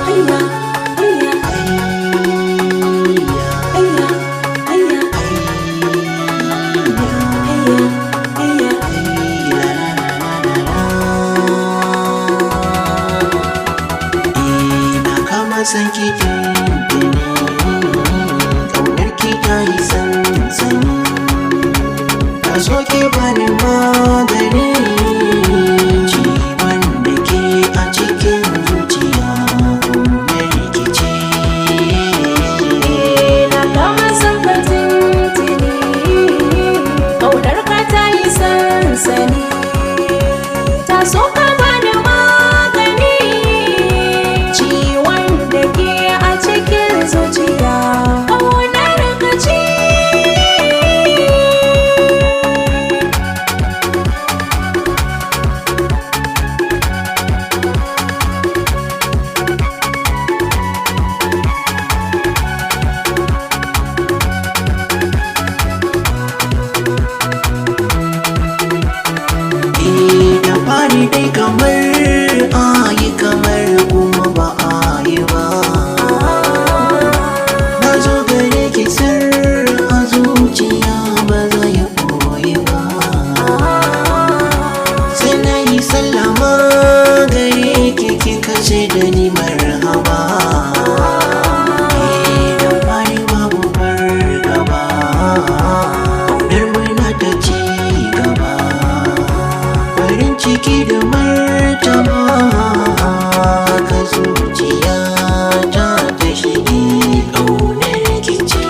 Hayya, hayya, hayya, hayya, hayya, hayya. Na kama san ki tuntuni, ƙaunar ki ta yi sansani, ta so ki bani magani, ciwon da ke a cikin zuciya ƙaunar ki ce. Na kama son ka tuntuni, ƙaunar ka ta yi sansani, ta so ka bani magani, ciwon da ke a cikin zuciya, ƙaunar ka ce. Da fari dai kamar ayi, kamar kuma ba a yi ba. Na zo gare ki sir a zuciya ba za ya koyi ba. Sai na yi sallama gare ki, kika ce da ni marhaba. Da fari babu fargaba, ƙaunar muna ta ci gaba. Farin ciki da martaba ka zuciya ta ta shige, ƙaunar ki ce.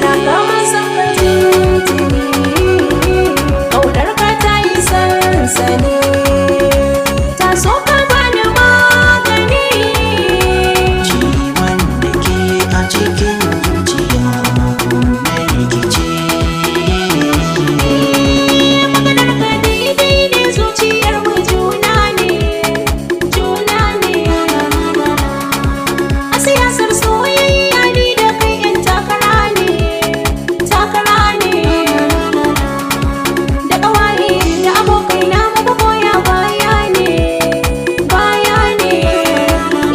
Na kama son ka tuntuni, ƙaunar ka ta yi sansani, ta so ka bani magani. Ciwon da ke a cikin zuciya ƙaunar ki ce. Maganar ka daidai ne, zuciyar mu juna ne, juna ne. A siyasar soyayya ni da kai 'yan takara ne, takara ne. Da ƙawaye da abokai na muka goya baya ne, baya ne.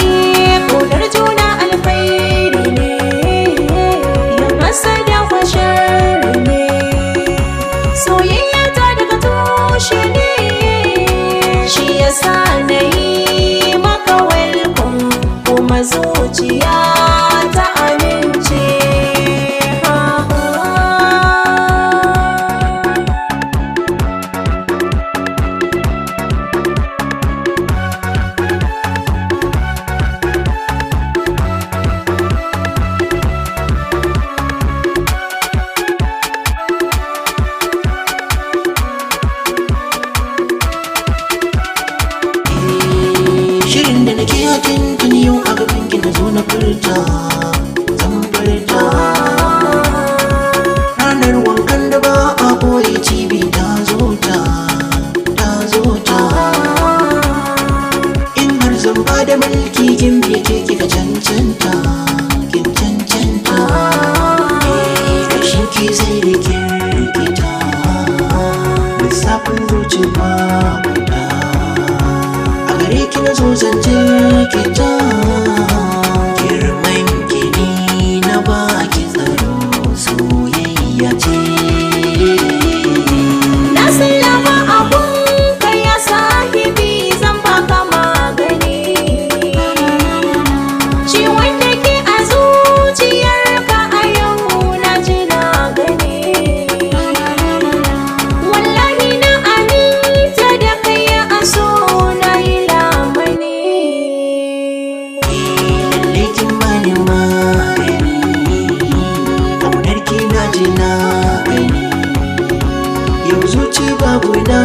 Eh, ƙaunar juna alkhairi ne, yin hasada kwa sharri ne. Soyayya ta daga tushe ne, shi yasa na yi maka welcome kuma zuciya ta amince. Ha, ha. Shirin da nake a tuntuni yau a gaban ki na zo na furta, zan furta. Ranar wankan da ba a boye cibi ta zo ta, ta zo ta. In har zan ba da mulki kin biye ke kika cancanta, kin cancanta. Eh, ƙarshen ki zai rikirkita, lissafin zuci ba guda. A gare ki na zo zance ki ta, girman ki ni na baki tsaro, soyayya ce. Na sallama abun ka ya sahibi, zan baka magani. Ciwon da ke a zuciyarka a yau na ji na gani. Wallahi na aminta da kai, a so na yi lamani. Lalle kin bani magani, ƙaunar ki na ji na gani, yau zuci babu na.